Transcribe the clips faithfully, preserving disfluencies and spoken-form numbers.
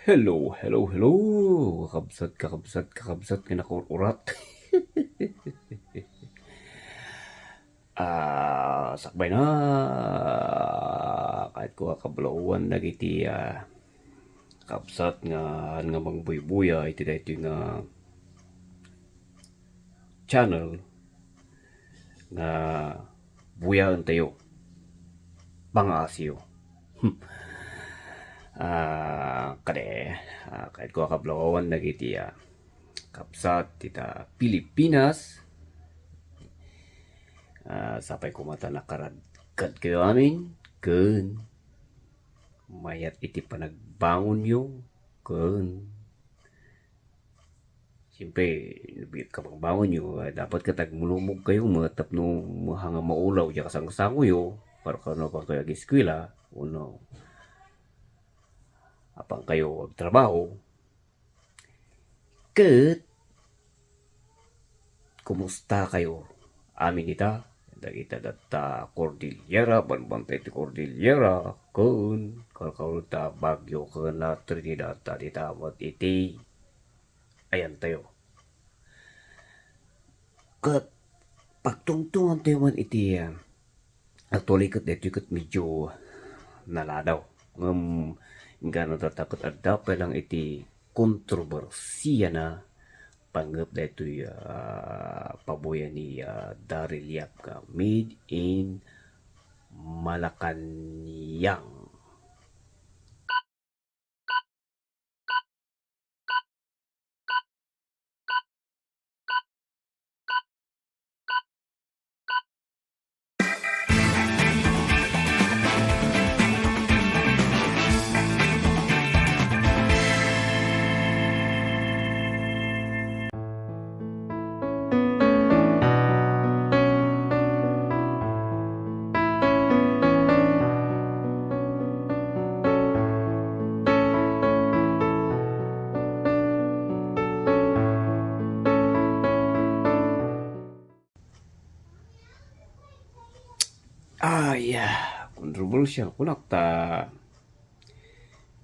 Hello, hello, hello, kakabsat, kakabsat, kakabsat nga nakur-urat. Ah, sakbay na, kayatko a kablawan dagiti, ah, kabsat nga, nga mangbuybuya iti daytoy nga channel nga buyaentayo, pangaasiyo. Ah, kadi, ah, kayatko a kablawan dagiti, ah, kabsat ita Pilipinas. Ah, sapay koma ta nakaradkadkayo amin ken mayat iti panagbangonyo ken Siyempre, no bi-, kabangbangonyo, ah, dapat ket agmulumogkayo met tapno mahang a maulaw diay kasangsangoyo, para kano apankayo ageskuela, wenno apankayo agtrabaho. Ket, kumustakayo amin ita? Dagita datta Cordillera, banbanta iti Cordillera, ken kalkalta Baguio ken La Trinidad, ta dita met iti ayantayo. Ket pagtungtungantayo man iti, ah, actually ket daytoy ket medyo naladaw. Ngem inggana data ket adda pay lang iti kontrobersiana panggep daytoy, ah, pabuya ni, ah, Daryl Yap nga Made in Malacañang. Ay, ah, kontrobersyal kunak ta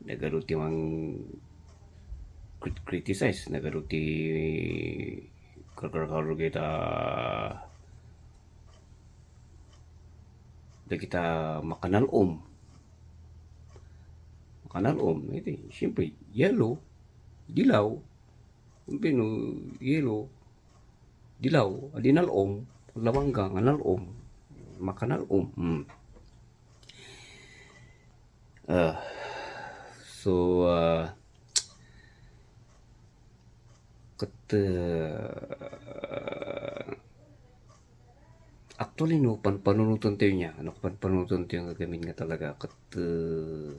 nagadu ti mang-crit-, criticize, nagadu ti karkarkaro kita dagita makanal-om. Makanal-om, iti, siyempre, yellow, dilaw, siyempre, no, yellow, dilaw, adi nal-om, labangga nga nal-om, makanal-om. Hmm. Ah, so, ah, ket, ah, actually, no, panpanunotentayo niya, no, panpanunotentayo nga gamin nga talaga, ket, ah,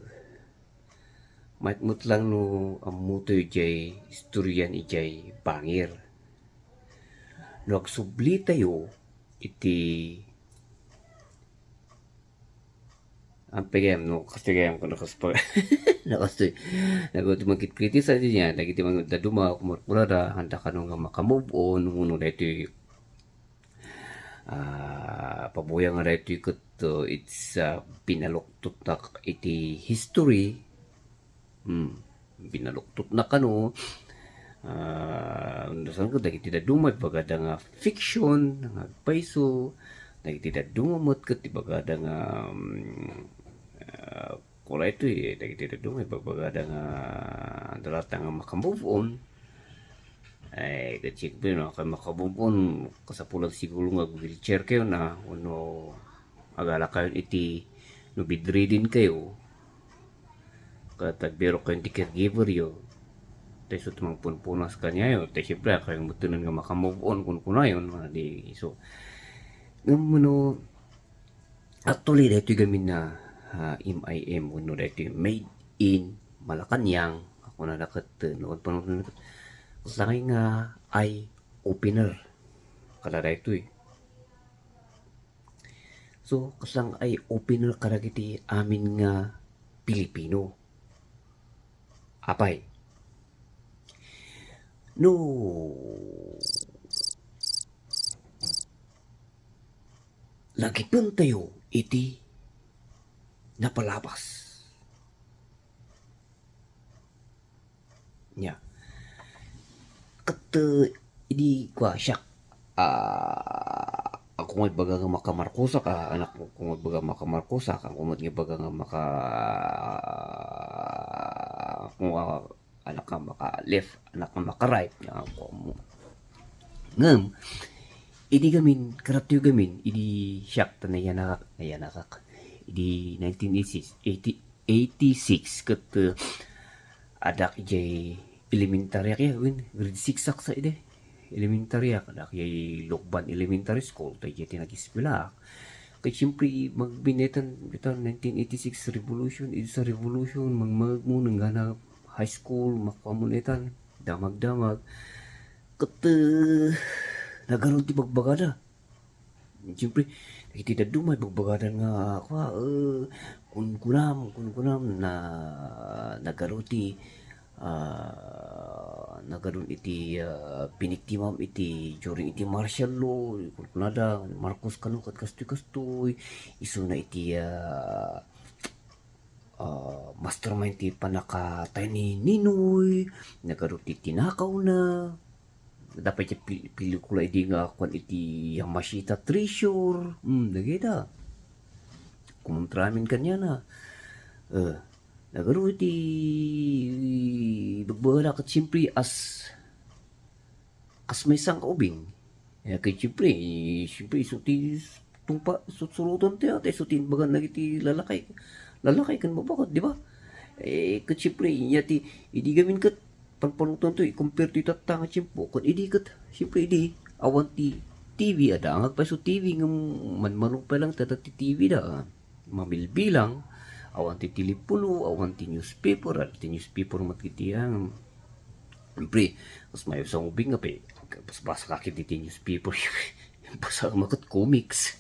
mayat met lang no ammotayo diay istoryan idiay bangir. No agsublitayo iti, ampigem, no, kastigem, no, kaspa-, no, kastoy, nagawid ti mangkritikritik sa niya, dagiti mangdaduma, kumurkurada, handa kano nga maka-move on, wenno daytoy, ah, pabuya nga daytoy ket, uh, it's, uh, pinaluktot na iti history. Hmm. Binaluktotna kano, ah, undasan ko dagiti dadduma, ibagada nga fiction nga agpayso, dagiti dadduma met ket ibagada nga, mm, ah, kula itoy, dagiti dadduma, ibagada nga dalata nga maka-move on. Ay, ket siyempre, no, kay maka-move on, kasapulan siguro nga ag-wheelchair kayo na, wenno agala kayo iti, no, bedridden kayo, ket agbirok kayo ti caregiver yo, ta isu ti mangpunpunas kaniayo, ta siyempre, kayo met nga maka-move on kunkunayon, madi, so, ngem no, actually, daytoy gamin na, ah, M I M, wenno daytoy Made in Malacañang, ako na daket, eh, noon pa noon, kasla nga eye opener, kada daytoy. So, kasla nga eye opener kadagiti amin nga Pilipino. Apay, no lagipentayo iti napalabas, Nia. Ket, eh, idi kua, siak, ah, ako nga ibaga nga makamarkosak, ah, anak ko nga ibaga makamarkosak, ako nga ibaga nga maka-, ako nga anak nga maka-left, anak nga maka-right, nga ako mo. Ngem, idi gamin, karatoy gamin, idi siak ta nayanakak, nayanakak. Idi nineteen eighty-six, eighty, eighty-six, ket, eh, addak idiay elementary ak ya, wen, grade six ak sa idi. Elementary ak, addak idiay Lukban Elementary School, ta idiay ti nag-eskwela ak. Ket siyempre, magbinetan, ita, nineteen eighty-six revolution, idi sa revolution, mangmagmo, nanggana high school, makuamon itan, damagdamag. Ket, eh, nagaron ti bagbagada. Siyempre, dagiti dadduma, ibagbagada nga, kua, eh, kunkunam, kunkunam, na, nagaro ti, ah, nagadun iti, ah, piniktimam iti, during iti martial law, kunkunada, Marcos kano ket kastoy-kastoy, isuna iti, ah, ah, mastermind ti pannakatay ni Ninoy, nagadu ti tinakawna. Adda pay ti pil-, pelikula idi nga kuan iti Yamashita Treasure. Hmm, dagita. Kumontra amin kaniana. Eh, nagadu iti bagbagada ket siyempre as kas maysa nga ubing. Eh, ket siyempre, eh, siyempre, isu ti tungpa-, sutsuruton ti, ah, isu ti imbagan dagiti lalakay, lalakay ken babaket, di ba? Eh, ket siyempre, nia ti, idi gamin ket panpanunotan to, i-compare to itatta nga tiempo, ket idi ket, siyempre, idi, awan ti T V, adda nga agpayso T V, ngem manmanong pay lang, tada ti T V da, ah. Mabilbilang, awan ti telepono, awan ti newspaper, adda ti newspaper met iti, ah, Siyempre, kas maysa nga ubing nga pe-, basbasa ka ket iti newspaper. Basa ka met comics.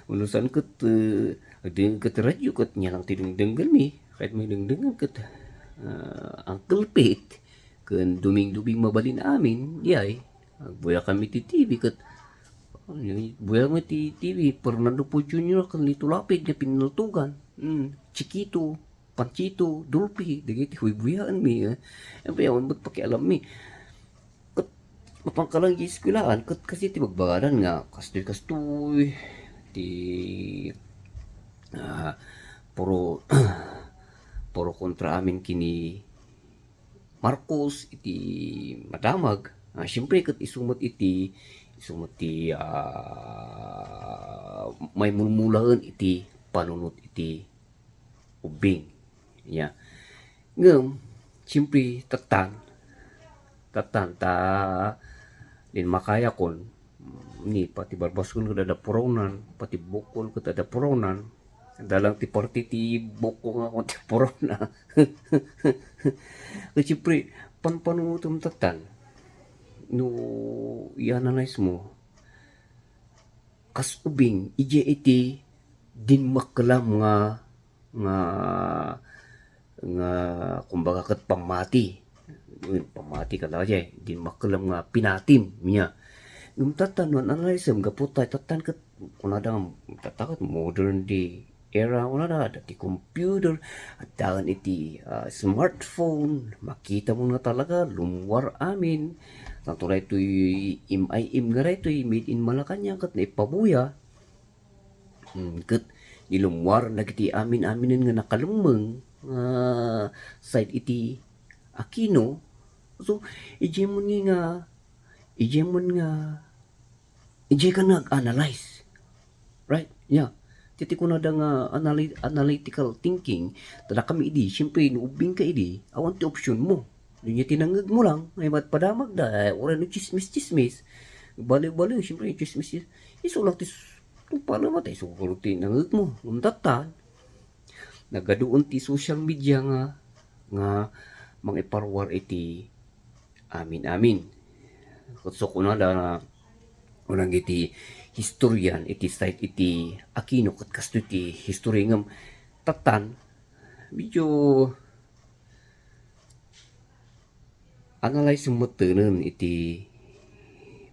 Unusan ket, eh, agdengngeg ket radio ket nia lang ti dengdenggenmi. Ket may dengdenggen ket, ah, Uncle Pete ken Duming-Duming mabalin amin, diay. Agbuya kami ti T V ket, buya kami ti T V, Fernando Poe Junior ken Lito Lapid nga pinaltugan. Mm, Chiquito. Panchito, Dolphy, dagiti buybuyaenmi, eh. Siyempre, awan met pakialammi. Ket, mapanka lang iti eskuelaan, ket kasi ti bagbagadan nga, kastoy-kastoy, ti, ah, puro, puro kontra amin kini Marcos, iti madamag. Ah, siyempre, ket isu met iti, isu met ti, ah, maimulmulaen iti panunot iti ubbing. Ya. Ngem, siyempre, tattan. Tattan, ta, limakayakon, ni, pati barbasol ket adda puraonan, pati bukol ket adda puraonan, adda lang ti parte ti bukol nga kunti puraona. Ket siyempre, panpanunotem tattan, no i-analyze mo, kas ubing, idiay iti dinmakkelam nga, nga, nga, kumbaga, ket pammati. Uy, pammati ka daydiay, dinmakkelam nga pinatim, nia. Ngem tattan, no, analyze-em, gapu ta, tattan ket, kunada nga, tatta ket modern day era, kunada, adda ti computer, addaen iti, ah, smartphone, makita mo nga talaga, lummuar amin. Tanto daytoy M I M nga daytoy, made in Malacañang, ket naipabuya. Hmm, ket nilummuar dagiti amin-aminen nga nakalemmeng nga side iti Aquino. So, idiay mon nga, idiay mon nga, idiay ka nag-analyze. Right? Yeah. Ti, ti kunada nga anali-, analytical thinking, tada kami idi, siyempre, no ubbing ka idi, awan ti option mo. Nia ti nangngeg mo lang, ay matpadamag da, ay, uray no chismis-chismis. Baliw-baliw, siyempre, chismis, isu lang ti s-, tungpal na matay, siguro ti nangngeg mo. Ngem tattan, nagaduon ti social media nga, nga mangiparuar iti amin-amin. Ket so kunada, unang iti historian, iti side iti Aquino, ket kastoy ti history ngem tattan, medyo analyze metten iti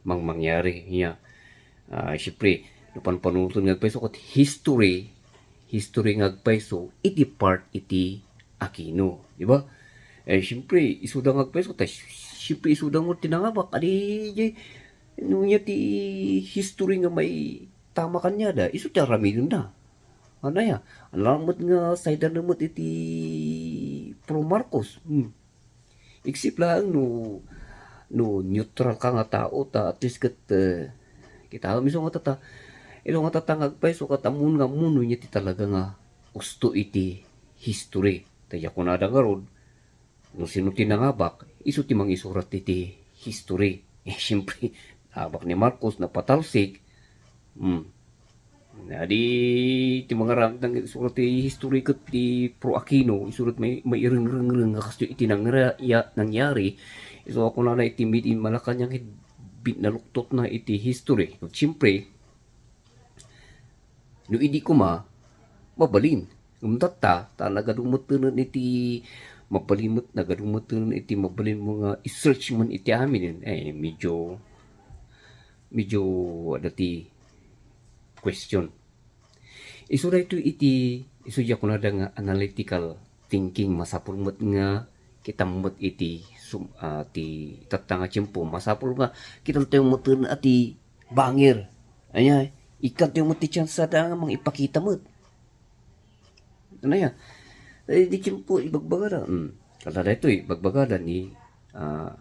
mangmangyari. Nia, ah, siyempre, no panpanunoten nga agpayso ket history, history nga agpayso iti part iti Aquino, di ba? Eh, siyempre, isuda nga agpayso, ta siyempre, isuda nga ti nangabak. Adi, jay, no niya ti history nga maitama kaniada, isu ti aramidenna. Ano ya? Ano met nga side na met iti pro Marcos? Hmm. Except laeng no, no neutral ka nga tao, ta at least ket, eh, kitaem isu nga tata, isu nga tata nga agpayso ket ammon nga ammo no niya ti talaga nga usto iti history. Ta ya kunada ngarud, no sino ti nangabak, isu ti mangisurat iti history. Eh, siyempre, abak ni Marcos, napatalsik. Hmm. Adi, ti mangaramid nga isurat ti history ket ti pro Aquino, isurat may, mairengreng nga kastoy iti nangra-, ya-, nangyari. Isu a kunana iti Made in Malacañang, bit-, naluktot na iti history. Siyempre, no idi koma, mabalin. Ngem tatta, ta nagadu metten iti, mabalin met, nagadu metten iti mabalin mo nga i-search man iti amin. Eh, medyo, medyo, ada ti question. Isu daytoy iti, isu diay kunada nga analytical thinking, masapul met nga kitam met iti sum-, ah, ti tatta nga tiempo. Masapul nga kitam tayo met ken a ti banger. Ania, ikkan tayo met ti chance da nga mangipakita met. Ano ya? Eh, di tiempo, ibagbagada. Hmm. Kada daytoy, ibagbagada ni, ah,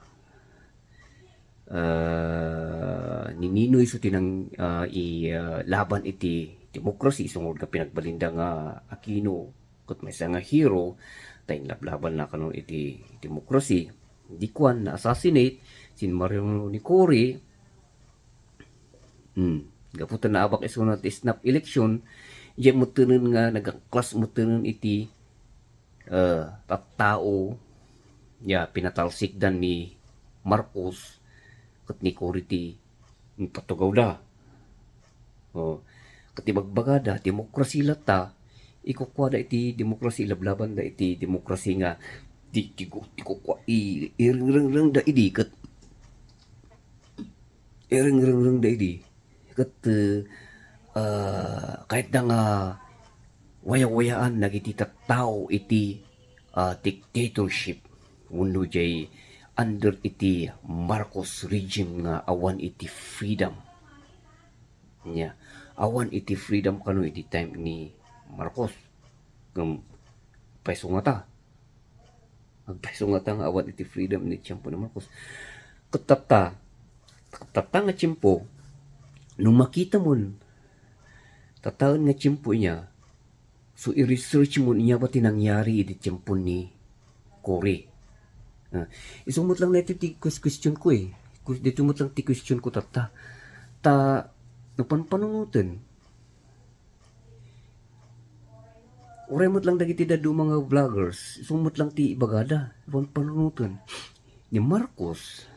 ah, ni Ninoy isu ti nang, ah, i, ah, laban iti demokrasi, isu nga pinagbalinda nga Aquino, ket maysa nga hero, ta inlablabanna kano iti demokrasi. Di kuan, na-assassinate, sinmarion ni Cory, hmm, gapu ta naabak isuna ti snap election, diay mettenen nga nagaklas mettenen iti, eh, tattao, ya, pinatalsikdan ni Marcos ket ni Cory ti patugawda. Oh, ket ibagbagada, demokrasi latta, ikukuada iti demokrasi, ilablabanda iti demokrasi nga ti, ti, ti kukua-, i-, irengrengda idi ket irengrengda idi ket, eh, ah, kayatda nga wayawayaan dagiti tattao iti, ah, dictatorship wenno jay under iti Marcos regime nga awan iti freedom. Nia, awan iti freedom kano iti time ni Marcos. Ngem payso ngata. Agpayso ngata nga awan iti freedom iti tiempo ni Marcos. Ket tatta, ket tatta nga tiempo, no makitamon, tattaen nga tiempo inia, so i-research mo inia ba ti nangyari iti tiempo ni Cory. Ah, isu met lang daytoy ti ques-, question ko eh. Kus-, daytoy met lang ti question ko tatta. Ta, no panpanunoten, uray met lang dagiti dadduma nga vloggers, isu met lang ti ibagada, panpanunoten. Ni Marcos,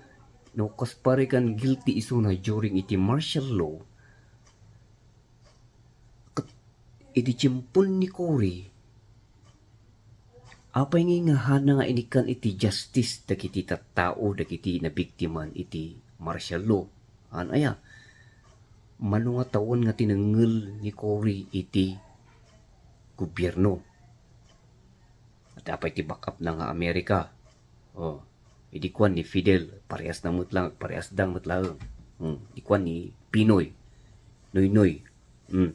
no kas pare kan guilty isuna during iti martial law, ket idi tiempon ni Cory, apay ngay nga handa nga inikkan iti justice dagiti tattao dagiti nabiktiman iti martial law? Haan aya? Mano nga tawen nga tinengngel ni Cory iti gobierno? Ket apay ti back up na nga Amerika? Oh, idi kuan ni Fidel, parehas na met lang, parehas dang met laeng. Hmm, idi kuan ni Pinoy, Noynoy. Hmm.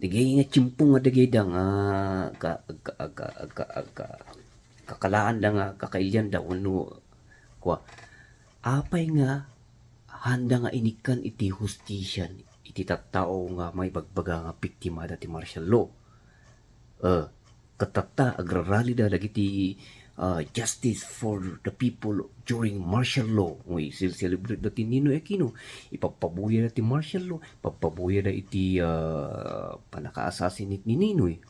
Dagiti nga tiempo nga dagiti nga ka-, ka-, ka-, ka-, ka-, kakalaanda nga kakailianda wenno kua, apay nga handa nga inikkan iti hustisia iti tattao nga maibagbaga nga biktimada ti martial law? Eh, ket tatta, agraralida dagiti, ah, justice for the people during martial law. Uy, sil-celebrate da ti Ninoy Aquino. Ipagpabuya da ti martial law, ipagpabuya da iti, ah, pannaka-assassinate ni Ninoy.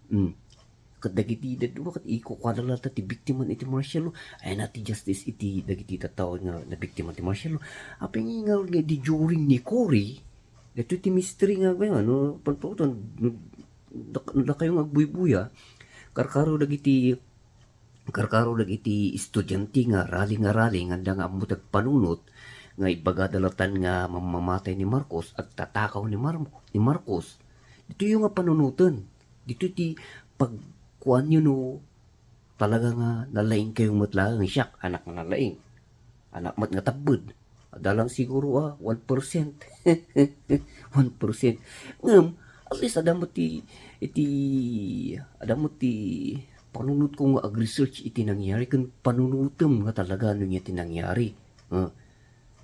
Hmm. Ket dagiti dadduma ket ikukuada latta ti biktiman iti martial law. Ay na ti justice iti dagiti tattao nga nabiktiman ti martial law. Apay nga, nga di during ni Cory, daytoy ti mystery nga, nga, ano, pantutan, no, dak-, no dakayo nga agbuybuya, karkaro dagiti, karkaro dagiti estudiante nga rally, nga rally, nga anda nga ammo ti agpanunot, nga ibagada latan nga mamamatay ni Marcos, agtatakaw ni Mar-, ni Marcos. Ditoy nga panunoten. Ditoy ti pagkuanyo no talaga nga nalaingkayo met laeng, siak, anak nga nalaing. Anak met nga tabbed. Adda lang siguro, ah, one percent. One percent. Ngem, at least, adda met ti, iti, adda met ti panunotko nga ag-research iti nangyari, ken panunotem nga talaga no ania ti nangyari. Ah,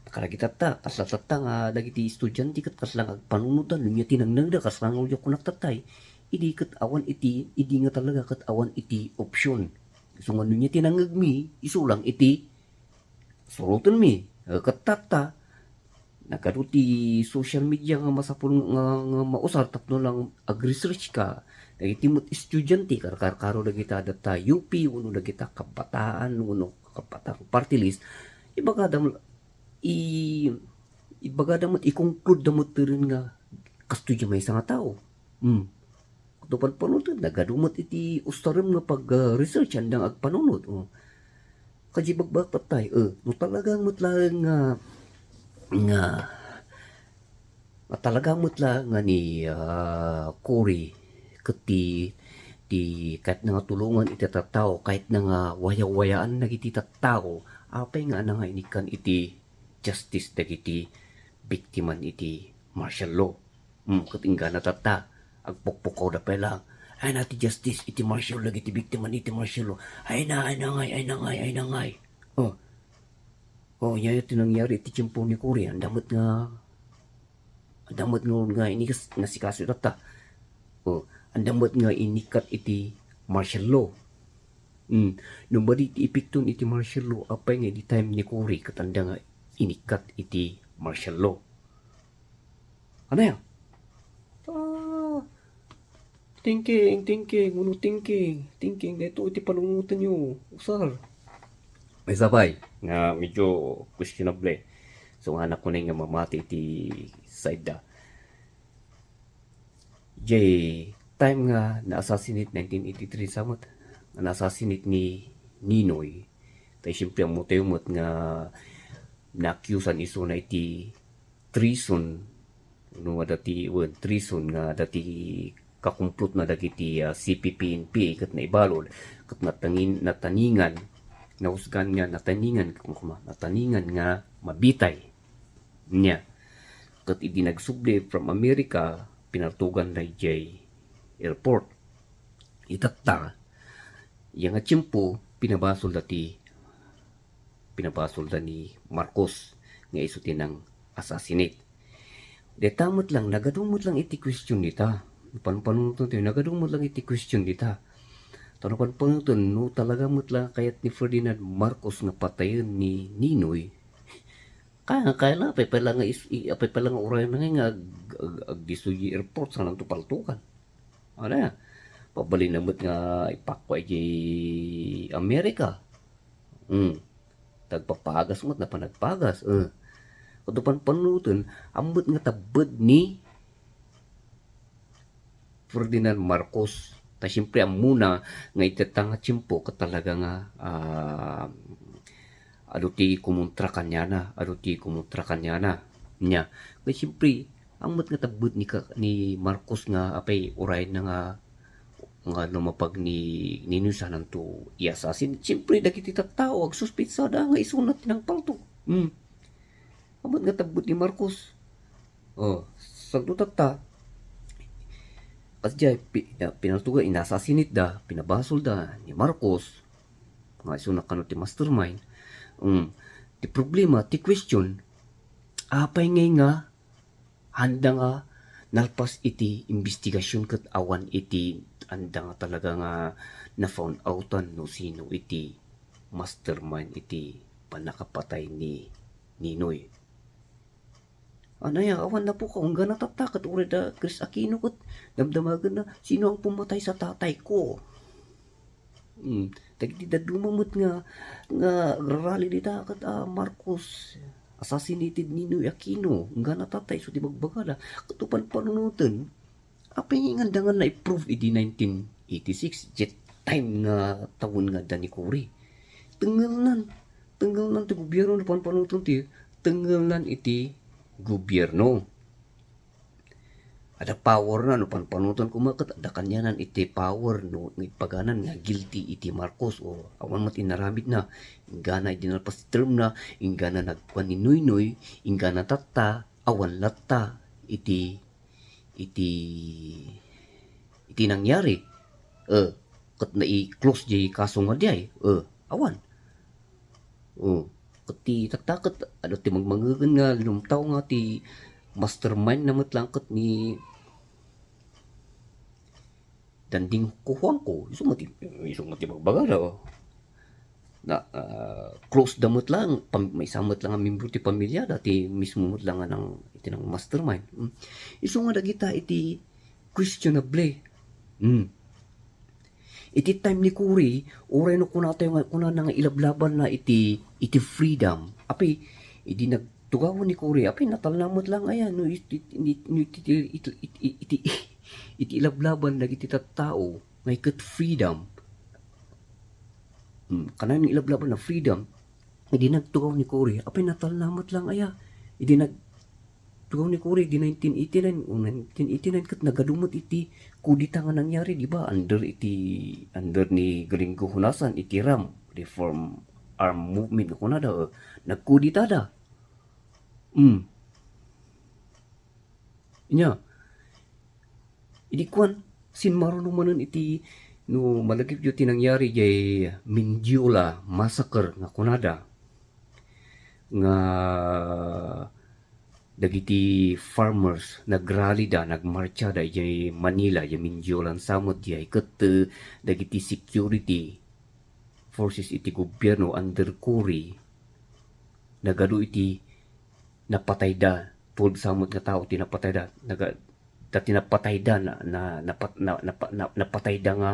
kadagita ta, kasla tatta nga dagiti estudiante ket kasla nga agpanunot da, no ania ti nangnangda, kasla nga uliak kunak tattay. Idi ket awan iti, idi nga talaga ket awan iti option. Isu nga no ania ti nangngegmi, isu lang iti surotenmi. Eh, ket tatta, nagadu ti social media nga masapul nga, nga mausar tapno lang ag-research ka. Dagiti met estudiante, karkarkaro dagita datta U P, wenno dagita kabataan, wenno kabataan party list. Ibagada, i-, ibagada met, i-conclude da met ren nga kastoy diay maysa nga tao. Hmm. Ket no panpanunotem, nagadu met iti ustarem nga pag-research, andang agpanunot, oh. Kadi bagbagtattay, eh, no talaga met laeng nga, nga, nga talaga met laeng nga ni, ah, Cory, ket ti, ti kayatna nga tulongan iti tattao, kayatna nga wayawayaan dagiti tattao, apay nga adda nga inikkan iti justice dagiti biktiman iti martial law? Hmm, ket inggana tatta, agpukpukawda pay lang. Ayna ti justice iti martial law, dagiti biktiman iti martial law. Ayna, ayna ngay, ayna ngay, ayna ngay. Oh. Oh, ania ti nangyari iti tiempo ni Cory. Andda met nga, andda met nga, nga inikas-, nasikaso tatta. Oh, andda met nga inikkat iti martial law. Hmm. No madi ti epekton iti martial law, apay nga idi time ni Cory, ket andda nga inikkat iti martial law. Ania? Ah, thinking, thinking, uno thinking, thinking, daytoy iti panunotenyo, usar. Maysa pay nga medyo questionable. So, nga anak ko na nga mamati iti side da. Jay, time nga na-assassinate nineteen eighty-three sa met, nga na-assassinate ni Ninoy, tay siyempre, ammo tayo met nga naakiusan isuna iti treason, no, adda ti, wen, treason nga adda ti kakumplotna dagiti, ah, C P P N P A ket naibalud, ket natangin-, nataningan, nahusgan nga nataningan, kuma, nataningan nga mabitay. Nia, ket idi nagsubli from America, pinartugan da idiay airport. Itatta, iya nga tiempo, pinabasolda ti pinabasolda ni Marcos nga isu ti nang-assassinate. Dayta met lang, nagadu met lang iti question dita. Panpanunoten tayo, nagadu met lang iti question dita. Ta no panpanunoten, no talaga met lang kayat ni Ferdinand Marcos nga patayen ni Ninoy, kaya, kaya la, apay pay la nga is-, i-, apay pay la nga urayna nga ag-, ag-, agdisuydi airport, sananto paltukan. Ano ya? Pabalin na met nga ipakwa iti Amerika. Hmm. Tagpapagas met, napan nagpagas. Eh. Kuno panpanunoten, ammet nga tabbed ni Ferdinand Marcos. Ta siyempre, ammona nga iti nga tiempo ket talaga nga, ah, adu ti kumontra kaniana, adu ti kumontra kaniana. Nia, ket siyempre, ammet nga tabbed ni ka-, ni Marcos nga apay urayna nga, nga lumapag ni, ni Ninoy sananto i-assassin. Siyempre, dagiti tattao, agsuspitsada nga isuna ti nangpalto. Hmm. Ammet nga tabbed ni Marcos. Oh, santo tatta. Kasdiay, pi-, ya, pinaltugan, inasasinitda, pinabasolda ni Marcos. Nga isuna kano ti mastermind. Mm. Ti problema, ti question, apay ngay nga handa nga nalpas iti imbestigasyon ket awan iti handa nga talaga nga na-found outan no sino iti mastermind iti pannakapatay ni Ninoy. Anaya, awan napukaw, inggana tatta ket uray da Chris Aquino ket damdamagenna, "Sino ang pumatay sa tatay ko?" Hmm, dagiti dadduma met nga, nga agrarally dita ket, ah, Marcos, assassinated Ninoy Aquino, inggana tatta, isu ti bagbagada. Ket no panpanunoten, apay nga ingandangan na-approve idi nineteen eighty-six, jet time nga tawen nga adda ni Cory. Tengngelnan, tengngelnan ti gobierno, no panpanunoten ti tengngelnan iti gobierno. Adda power na, no panpanutan koma ket adda kanianan iti power no nga ipaganan nga guilty iti Marcos o awan met inaramidna. Inggana idi nalpas ti term na, inggana nagkuan ni Noynoy, inggana tatta, awan latta iti, iti, iti nangyari. Eh, ket nai-close jay kaso nga diay. Eh, awan. Oh, ket ti tatta ket adda ti mangmangegen nga lumtaw nga ti mastermind na met lang ket ni Danding Juanco. Isu nga ti, isu nga ti bagbagada, oh. Na, ah, close da met lang, pam-, maysa met lang nga membro ti pamilya da, ti mismo met lang nga nang, iti nang mastermind. Mm. Isu nga dagita iti questionable. Mm. Iti time ni Cory, uray no kunatayo nga, kunana nga ilablabanna iti, iti freedom. Apay, idi nagtugawan ni Cory, apay, natalna met lang aya, no iti, ni, no iti, iti, iti, iti, iti ilablaban dagiti tattao, nga iket freedom. Hmm, kanayon nga ilablaban na freedom, idi nagtugaw ni Cory, apay, natalna met lang aya. Idi nag-, tugaw ni Cory, di nineteen eighty-nine, o nineteen eighty-nine, ket nagadu met iti kudeta nga nangyari, di ba? Under iti, under ni Gringo Honasan, iti RAM, Reform Arm Movement, nga kunada, eh, nagkudetada. Hmm. Nya, idi kuan, sinmaruno manen iti, no, malagipyo ti nangyari jay Mendiola Massacre nga kunada, nga dagiti farmers nagralida, nagmarchada idiay Manila, idiay Mendiola, sa met diay ket, eh, dagiti security forces iti gobierno under Cory nagadu iti napatayda, twelve sa met nga tao ti napatayda, naga-, ta ti napatayda na, na, napat-, na, napa-, na, napatayda nga,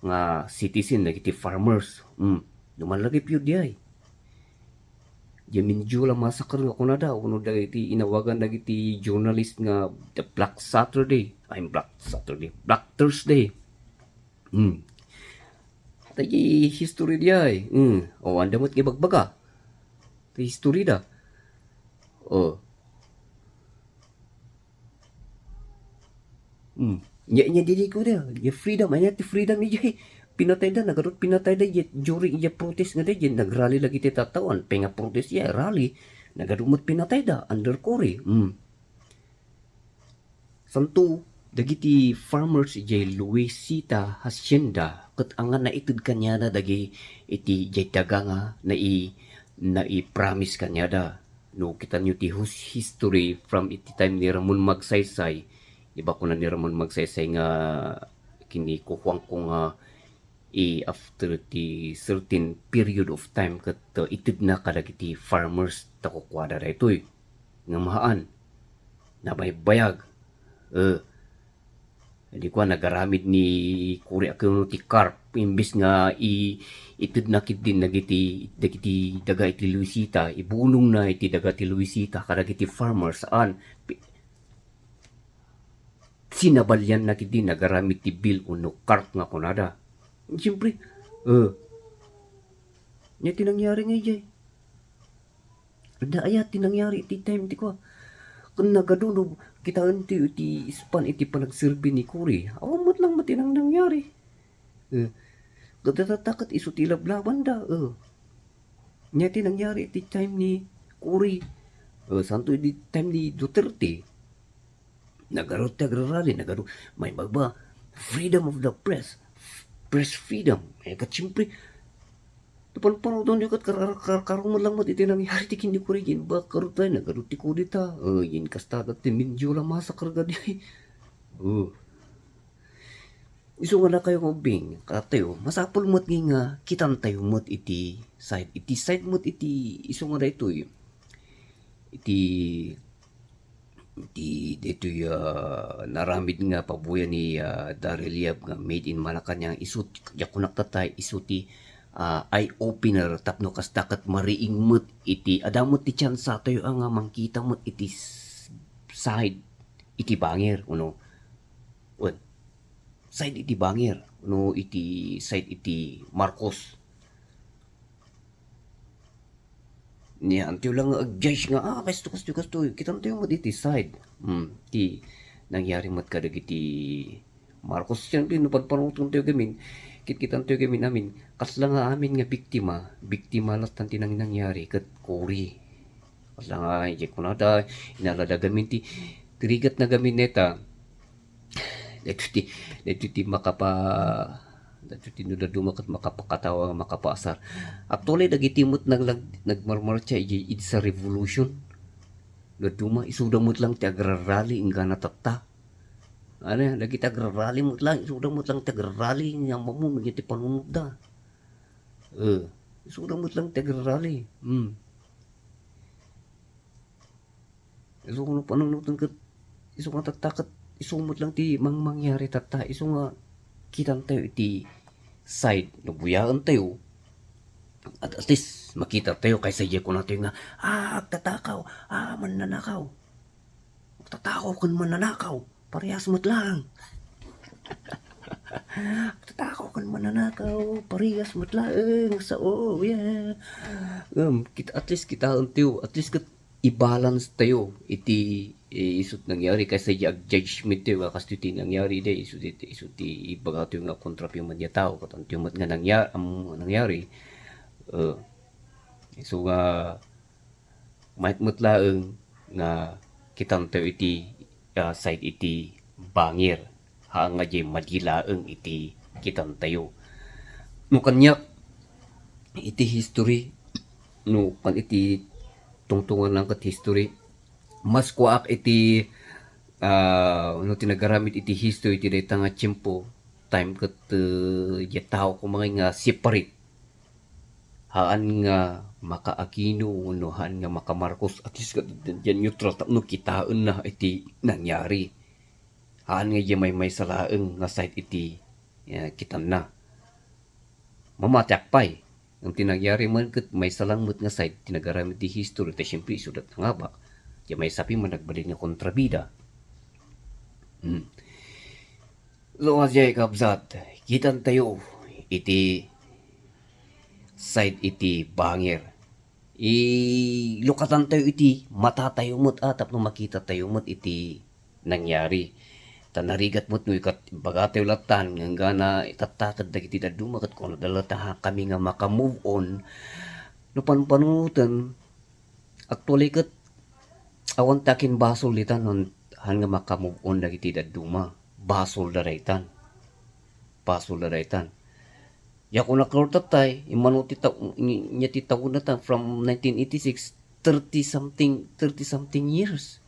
nga citizen dagiti farmers. Hmm. No malagipyo diay. Diay Mendiola Massacre nga kunada, wenno dagiti inawagan dagiti journalist nga the Black Saturday, ay, Black Saturday, Black Thursday. Hmm. Tay history diay. Hmm. O, anda met nga ibagbaga. Tay history da. O. Hmm. Nya, nya, didi ko da. Nya, freedom. Anya ti freedom ni jay. Pinatayda, nagarut pinatayda, nya, during nya protest nga da, nya, nagrally lagi ti tattao. Apay nga protest, nya, rally. Nagaru met pinatayda, under Cory. Hmm. Santo, dagiti farmers idiay Luisita Hacienda ket anga naited kaniada dagiti idiay daga nga nai-, nai-promise kaniada. No kitanyo ti hus-, history from iti time ni Ramon Magsaysay, di ba, kuna ni Ramon Magsaysay nga kinikukuangko nga i-, after ti certain period of time ket, uh, itedna kadagiti farmers ta kukuada daytoy. Ngem haan, nabaybayag. Eh, di kua, nagaramid ni Cory Aquino ti carp, imbes nga i-, itedna ketdi dagiti, dagiti daga iti Luisita, ibunongna iti daga ti Luisita kadagiti farmers, haan. Pi-, sinabalianna ketdi nagaramid ti bill wenno carp nga kunada. Siyempre, eh, nia ti nangyari nga idiay. Adda aya ti nangyari iti time ti kua. Ken nagadu no kitaen ti, ti ispan iti panagserbi ni Cory. Awan met lang met ti nang-, nangyari. Eh, ket datatta ket isu ti ilablabanda. Eh. Nia ti nangyari iti time ni Cory. Eh, santo idi time ni Duterte. Nagadu ti agrarally, nagadu, may magba, freedom of the press, press freedom. Eh, ket siyempre, napanpanutan ket kar-, kar-, kar-, karo met lang met iti nangyari ti kinikuray, yen ba, karo tayo, nagadu ti kudeta. Eh, yen kasta ket ti Mendiola Massacre kadi. Oh. Isu nga dakayo nga ubbing, katayo, masapul met nga kitantayo met iti side, iti side met iti isu nga daytoy. Iti, iti daytoy, ah, naramid nga pabuya ni, ah, Daryl Yap nga Made in Malacañang, isu ti, diak kunak tatay, isu ti, ah, eye opener tapno kasta ket mariing met iti, adda met ti tsansa tayo a nga mangkita met iti s-, side iti bangir, uno. Wen, side iti bangir, no iti side iti Marcos. Nia, antiyo lang nga ag-judge nga, ah, kasto, kasto, kasto. Kitantayo met iti side. Hmm, ti, nangyari met kadagiti Marcos. Siyempre, no panpanunotentayo gamin, kitkitantayo gamin amin, kasla nga amin nga biktima, biktima lattan ti nang-, nangyari ket Cory. Kasla nga, idiay kunada, inalada gamin ti, ti rigatna gamin neta, daytoy ti, daytoy ti makapa-, daytoy ti no dadduma ket makapakatawa, makapaasar. Actually, dagiti met naglag-, nagmarmartsa idiay EDSA Revolution. Dadduma, isuda met lang ti agrarali inggana tatta. Ania, dagiti agrarali met lang, isuda met lang ti agrarali nga mamung iti panunotda. Eh, isuda met lang ti agrarali. Hmm. Isu nga panunoten ket, isu nga tatta ket, isu met lang ti mang-, mangyari tatta, isu nga kitantayo iti side no buyaentayo. At, at least, makitatayo kaysa diay kunatayo nga, "Ah, agtatakaw, ah, mannanakaw." Agtatakaw ken mannanakaw, parehas met lang. Agtatakaw ken mannanakaw, parehas met laeng. Sao, yeah. Um, kit-, at least kitaentayo, at least ket i-balance tayo iti, eh, isu't nangyari, kaysa diay ag-judgment tayo nga kastoy ti nangyari, diay, isu ti, isu ti ibagatayo nga kontra pay man diay tao, ket antayo met nga nangya-, am-, nangyari. Eh, isu nga, mayat met laeng nga kitantayo iti, ah, side iti bangir. Haan nga diay madi laeng iti kitantayo. No kaniak, iti history, no kan iti tungtungan lang ket history, mas kuaak iti, ah, no ti nagaramid iti history iti dayta nga tiempo, time ket, eh, diay tao koma nga separate. Haan nga maka-Aquino wenno haan nga maka-Marcos, at least ket diay neutral tapno kitaenna iti nangyari. Haan nga diay maymaysa laeng nga side iti, eh, kitanna. Mamatiak pay. Ngem ti nangyari man ket maysa lang met nga side ti nagaramid ti history, ta siyempre, isuda nga ba, diay maysa pay man nagbalin nga kontrabida. Hmm. So, diay kabsat, kitantayo iti side iti bangir. Ilukatantayo iti matatayo met, ah, tapno makitatayo met iti nangyari. Ta narigat met no ikat-, ibagatayo lattan, nga enggana itatta ket dagiti dadduma ket kunada latta, "Ha, kami nga maka-move on." No panpanunoten, actually ket, awan ti akin basol ditan, han, han nga maka-move on dagiti dadduma. Basolda daytan. Basolda daytan. Diak kunak, Lord, tatay, immano ti ta-, ni-, nia ti tawen natan from nineteen eighty-six, thirty something, thirty something years.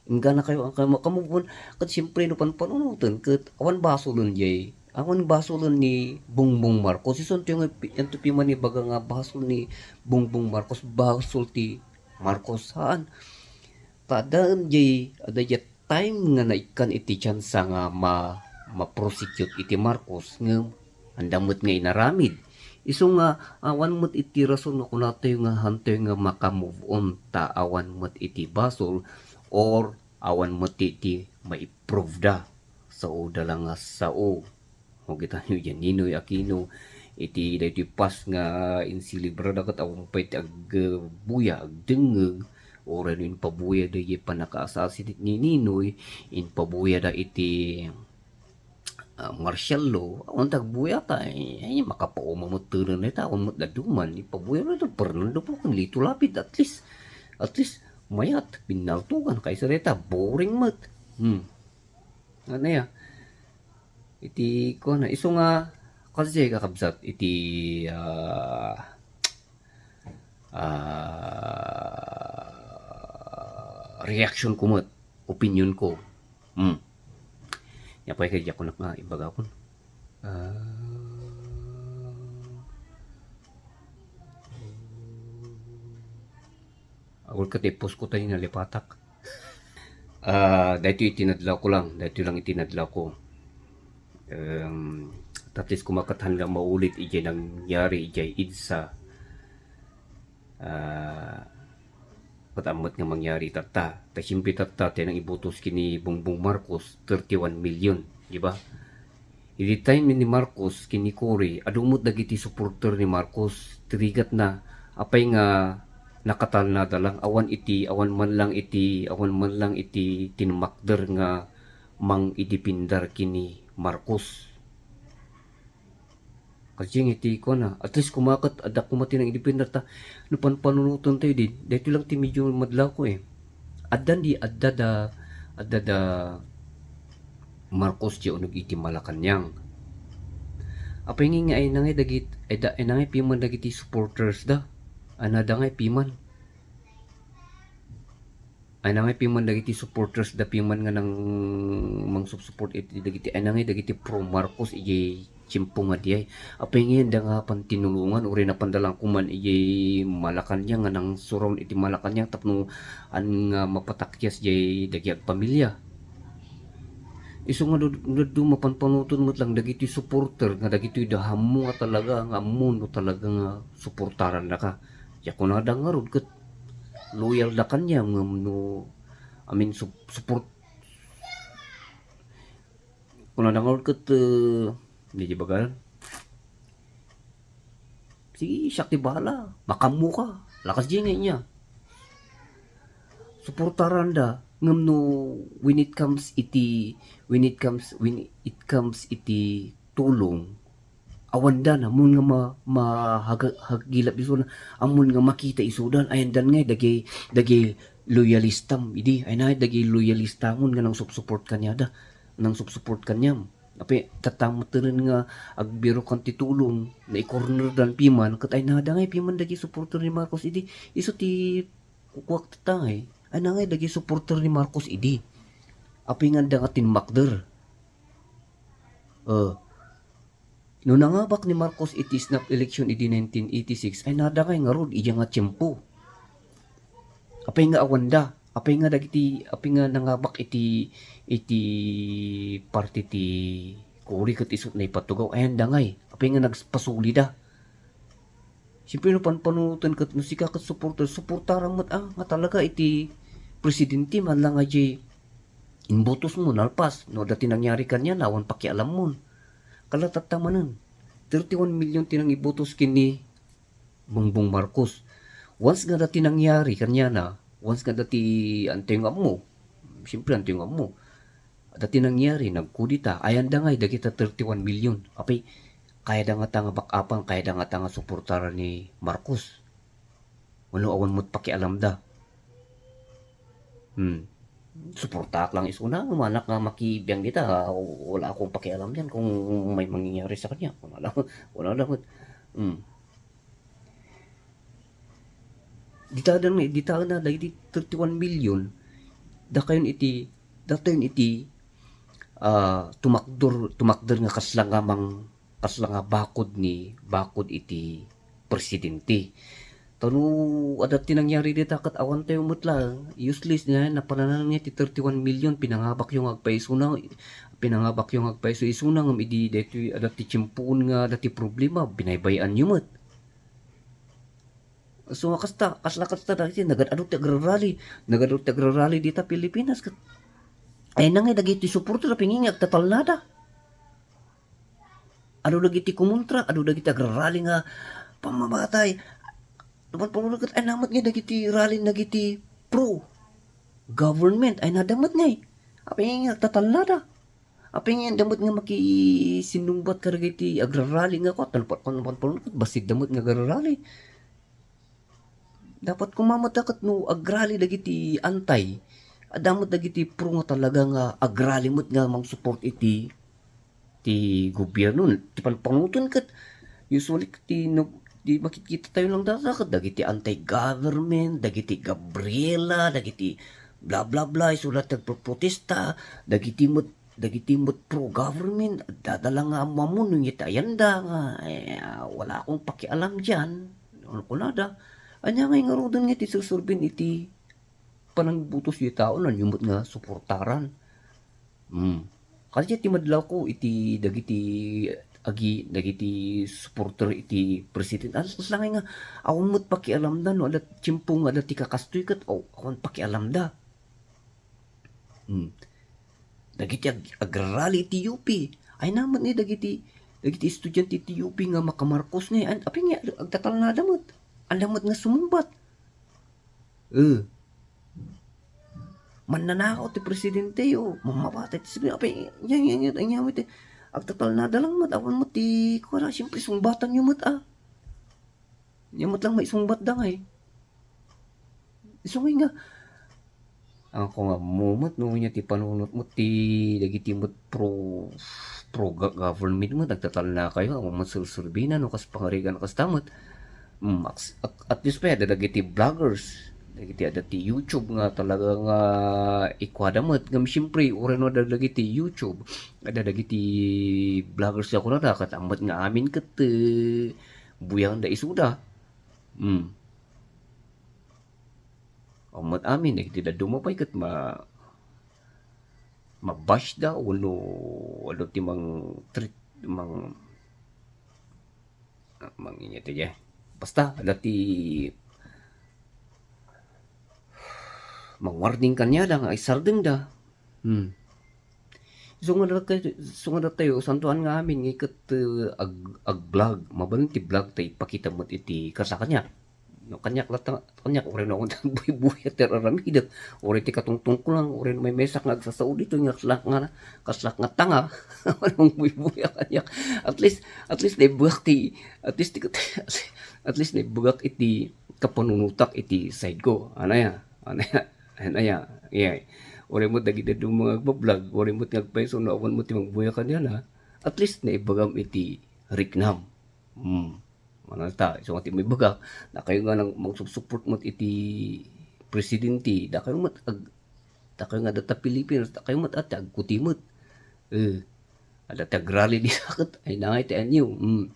Ingganakayo a kam-, ka-move on, ket siyempre no panpanunoten, ket awan basolen diay, awan basolen ni Bongbong Marcos. Isunto nga pi-, anto pay man ibaga nga basol ni Bongbong Marcos, basol ti Marcos. Haan. Ta addaen diay, adda diay time nga naikkan iti tiansa nga ma-, ma-prosecute iti Marcos, ngem anda met nga inaramid. Isu nga awan met iti rason nga kunatayo nga hantoy nga maka-move on ta awan met iti basol or awan met iti ma-improve da. Saoda la nga sao. Makitayo diay Ninoy Aquino, iti daytoy Pasko nga inselebrada ket awan pay ti agbuya, agdengngeg, uray no impabuya daydiay pannakaasasinit ni Ninoy, impabuya da iti, ah, martial law, awan ti agbuya ta, eh, ay, makapauma met tenen dayta, awan met dadduma, impabuya da iti Fernando Poe ken Lito Lapid, at least, at least, mayat, binnaltogan, kaysa dayta, boring met. Hmm. Ano ya? Iti kuana, isu nga, kasi kakabsat, iti, ah, ah, reaction ko met, opinion ko. Hmm. Nia pay kay diak kunak nga ibaga kon. Ah, agul ket i-post ko tayo, nalipatak. Ah, daytoy iti nadlaw ko lang, daytoy lang iti nadlaw ko. Em, at least kumakat han nga maulit idiay nangyari idiay EDSA. Ah, ket ammet nga mangyari tatta. Ta siyempre tatta, ti nang ibutos ken ni Bongbong Marcos, thirty-one million, di ba? Iti time ni Marcos ken ni Cory, adu met dagiti supporter ni Marcos. Ti rigatna, apay nga nakatalnada lang, awan iti, awan man lang iti, awan man lang iti tinmakder nga mangidipindar ken ni Marcos. Kasdiay nga iti kuana, at least koma ket adda koma ti nangidipindar ta no panpanunoten tayo din, daytoy lang ti medyo madlaw ko eh. Addan di, adda da, adda da Marcos diay uneg iti Malacañang. Apay nga ay nangay dagit, ay da, ay nangay piman dagiti supporters da. Ay nada ngay piman. Ay nangay piman dagiti supporters da piman nga nang mangsupsupport iti dagiti, ay nangay dagiti pro Marcos iti tiempo nga diay. Apay nga da nga pantinulongan, uray napanda lang kuman iti Malacañang nga nang surround iti Malacañang tapno an nga mapatakyas diay dagiti agpamilya. Isu nga dud-, duduma panpanunoten met lang dagiti supporter nga dagitoy da ammo nga talaga, nga ammo no talaga nga suportaran da ka. Ya kunada ngarud ket loyal da kaniam ngem no, I mean, sup-, support, kunada ngarud ket, eh, di, di bagal. Sige, siak ti bahala. Makammo ka. Lakas di nga niya. Suportaran da. Ngem no when it comes iti, when it comes, when it comes iti tulong, awan da na, ammon nga ma-, mahag-, hagilap isu na, ammon nga makita isudan, ayandan ngay, dagay, dagay loyalistam, idi, ay na, dagay loyalistamon nga nang sup-support kaniada, nang sup-support kaniam. Apay, tatta met nga agbirokan ti tulong, naikornerdan piman, ket ay nada ngay piman dagiti supporter ni Marcos idi. Isu ti kukuak tatta ngay. Ay na ngay dagiti supporter ni Marcos idi. Apay nga adda nga timmakder. Eh, no nangabak ni Marcos iti snap election idi nineteen eighty-six, ay nada ngay ngarud, iya nga tiempo. Apay nga awanda? Apay nga dagiti, apay nga nangabak iti, iti parti ti Cory ket isut' naipatugaw? Ayan da ngay. Apay nga nagpasulida? Siyempre, no panpanunoten ket no sika ket supporter, suportaram met, ah, nga talaga iti presidente, man lang nga di imbutosmo, nalpas. No adda ti nangyari kaniana, awan pakialammon. Kala tatta manen, thirty-one million ti nangibutos ken ni Bongbong Marcos. Once nga adda ti nangyari kaniana, once nga adda ti, antoy nga ammo, siyempre, antoy nga ammo, adda ti nangyari, nagkudeta, ayan da ngay dagita thirty-one million. Apay, kayada ngata nga back-upan, kayada ngata nga suportaran ni Marcos? Wenno awan met pakialamda? Hmm. Suportaak lang isuna, manak nga makibiang dita, wala akong pakialam diyan kung may mangyayari sa kanya. Wala lang, wala lang. Hmm. Dita da, dita na, dagiti thirty-one million, dakayon iti, datayon iti, ah, tumakder, tumakder nga kasla nga mang-, kasla nga bakod ni, bakod iti presidente. Ta no adda ti nangyari dita ket awan tayo met lang, useless nga, napananan nga ti thirty-one million, pinangabakyo nga agpaisuna, pinangabakyo nga agpaisu-isuna, ngem idi daytoy adda ti tiempoon nga adda ti problema, binaybay-anyo met. So, nga kasta, kasla kasta, dagiti nagad-adu ti agrarally, nagad-adu ti agrarally dita Pilipinas, ket, ay na nga, dagiti supporter, apay nga agtatalnada. Adu dagiti kumontra, adu dagiti agrarally nga pammamatay. Napan-, pamulod ket ay namet nga dagiti rally dagiti pro government, ay nadamet ngay. Apay nga agtatalnada? Apay nga damet nga makisinnungbat kadagiti agrarally nga kuat, napan-, napan-, napan-, bassit damet nga agrarally. Dapat koma met ket no agrally dagiti anti, adda met dagiti pro nga talaga nga agrally met nga mangsupport iti, ti gobierno, ti panpanunoten ket usually ket ti no, ti makikita tayo lang data ket dagiti anti-government, dagiti Gabriela, dagiti bla, bla, bla, isu la ti agproprotesta, dagiti met, dagiti met pro-government, adda la nga ammo-ammo no iti ayanda nga, eh, wala akong pakialam diyan. Ano kunada? Ania ngay ngaruden nga iti serserben iti panangbutos iti tao, ania met nga suportaran? Hmm. Kasi ti madlawko iti dagiti agi-, dagiti supporter iti president. Alas, alas lang nga awan met pakialamda no adda tiempo nga adda ti kakastoy ket, oh, awan pakialamda. Hmm. Dagiti ag-, agrarally iti U P. Ay naman ni dagiti, dagiti estudiante iti U P nga makamarkos nga, an-, apay nga agtatalnada met. Anda met nga sumungbat. Eh. Mannanakaw ti presidenteyo, mammabatay ti sibli. Apay, nya, nya, nya, nya, nya, agtatalnada lang met, awan met ti, kuana, siyempre, sungbatanyo met, a. Nya met lang maisungbatda ngay. Isu ngay nga, ako nga ammo met no nya ti panunot met ti dagiti met pro, pro ga-, government met, agtatalnakayo, awan met sursurbina no kas pangarigan kasta met. Mm, at, at, at least pay, adda dagiti vloggers, dagiti adda ti YouTube nga talaga nga ikuada met. Ngem siyempre, uray no adda dagiti YouTube, adda dagiti vloggers nga kunada, ket ammet nga amin ket, eh, buyangda isuda. Mm. Ammet amin, dagiti dadduma pay ket ma-, ma-bash da, wenno, ano ti mang-treat, mang-, Ah, manginyat idiay. Basta, adda ti mangwarning kaniada nga isardengda. Hmm. Isu nga datayo, isu nga datayo, santoan nga amin nga iket, eh, ag-, ag-vlog. Mabalin ti vlog ta ipakita met iti kasla kaniak. No, kaniak latta, kaniak, uray no, buybuya ti aramidek. Uray ti katungtungko lang, uray no maymaysak nga agsasao ditoy nga kasla nga, kasla nga tanga. Anong buybuya kaniak? At least, at least naibbegak ti, at least ti, at least naibbegak iti kapanunotak iti side ko. Anaya? Anaya? Anaya? Yeah. Uray met dagiti adu nga agbablog, uray met nga agpayso no awan met ti mangbuya kaniana. At least naibagam iti riknam. Hmm. Manalta, isu nga ti maibaga, dakayo nga nang-, mangsupsupport met iti presidente, dakayo met ag-, dakayo nga data Pilipinas, dakayo met ati agkuti met. Eh, adda ti agrally dita ket, ay, nangay ti anyo. Hmm.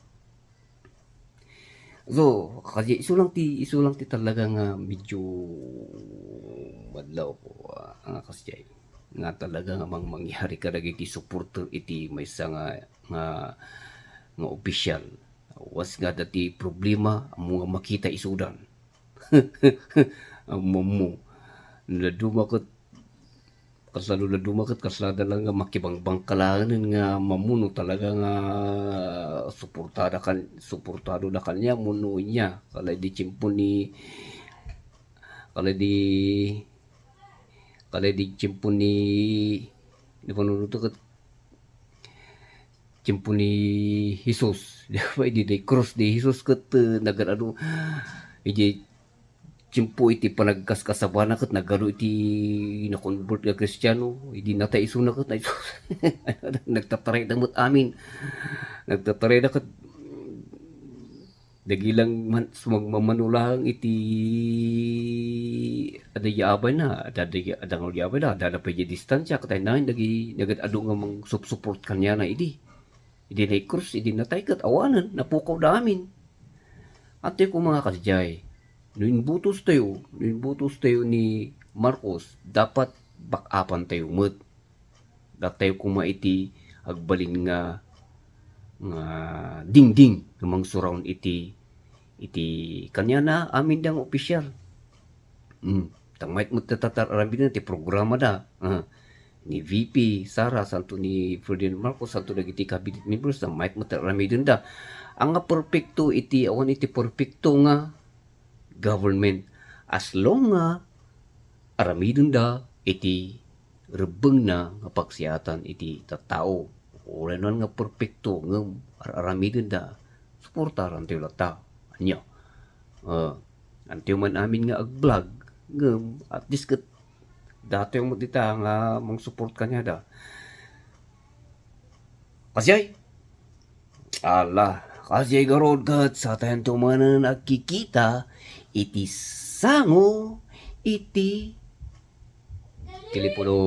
So, kasi isu lang ti, isu lang ti talaga nga medyo madlaw ko, ah, nga kasi nga talaga nga mang-, mangyari kadagiti supporter iti maysa nga, nga, nga opisyal. Was nga adda ti problema, ammo nga makita isudan. Ammo, ammo. Naduma ket, kasla no naduma ket, kaslada lang nga makibangbangkalanen nga mammuno talaga nga suportada kan-, suportado da kaniak, mano inya. Kala di tiempo ni, kala di, kala di tiempo ni, di panunuto ket, tiempo ni Jesus. Di ba, idi day krus di Jesus ket, eh, nagad-adu, idi tiempo iti panagkaskasabana ket nagadu iti na-convert nga Kristiano, idi natay isuna ket na-, nagtatarayda met amin. Nagtatarayda ket dagilang man-, sumagmamano lang iti adda di abayna, adda di, adda nga di abayna, adda na pay di distansya, ket ay nangin dagi nagad-adu nga mangsupsupport kaniana idi. Idi naikrus, idi natay ket awanen, napukawda amin. Antoy koma nga kasdiay, no inbutos tayo, no inbutos tayo ni Marcos, dapat back-upan tayo met. Datayo koma iti agbalin nga, nga dingding nga mangsurround iti, iti kaniana amin da nga opisyal. Hmm. Ta mayat met ti tatar-aramiden ti programada. Ah. Ni V P Sara, santo ni Ferdinand Marcos, santo dagiti cabinet members, ta mayat met ti aramidenda. Anga perpekto iti, awan iti perpekto nga government. As long nga aramidenda iti rebbengna nga pagsiatan iti tattao. Uray no nga perpekto ngem ar-aramidenda, suportarantayo latta. Ania? Ah, antayo man amin nga ag-vlog, ngem at least ket datayo met dita nga mangsupport kaniada. Kasjay? Ala, kasjay garud ket satayanto manen agkikita iti sango iti telepono.